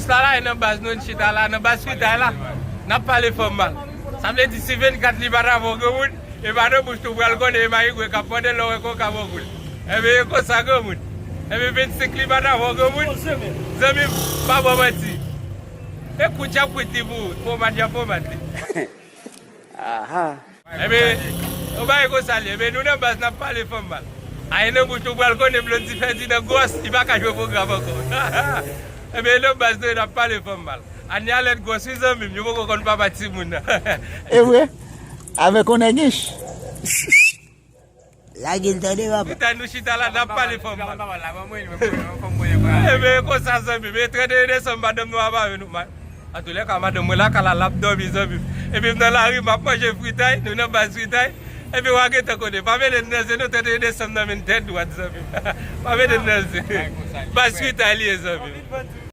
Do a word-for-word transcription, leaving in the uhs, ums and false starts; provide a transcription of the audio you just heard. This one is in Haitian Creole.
Sa la e nan baz nou n chita la, nan baz fritay la, n ap pale fanm mal. Sa vle di si vennkat li pa t avè yon granmoun, e pa nan bouch li w pral konnen e mayigwe k ap mande lè w wè koka bò kou l. Ebyen e konsa granmoun. Ebyen vennsenk li pa t avè yon granmoun. Zanmi m, pa ba w manti. E kout y ap kout li pou ou, pomad y ap pomad li. Aha. Ebyen, yon bagay konsa l ye. Ebyen, nou nan baz n ap pale fanm mal. Ayen nan bouch ou pral konnen Blondy Ferdinand gwòs, li pa ka jwe pwogram ankò. Ebyen, nan baz nou n ap pale fanm mal. Ania lèd gwòs wi zanmi m, yo poko konn papa timoun nan. E vre? Avèk yon nèg ich. Lage l tande papa. Fritay nou chita la n ap pale fanm mal. Ebyen, konsa zanmi m, e trannteyen desanm madanm nou ap avè nou. Antoulèka, madanm mwen lakay la, l ap dòmi, zanmi m. Epi m nan lari, m ap manje fritay, nou nan baz fritay. Epi w a gentan konnen, pa mele n nan ze, non, trannteyen desanm nan men n tèt dwat, zanmi m. Pa mele n nan ze. Baz fritay li ye, zanmi m.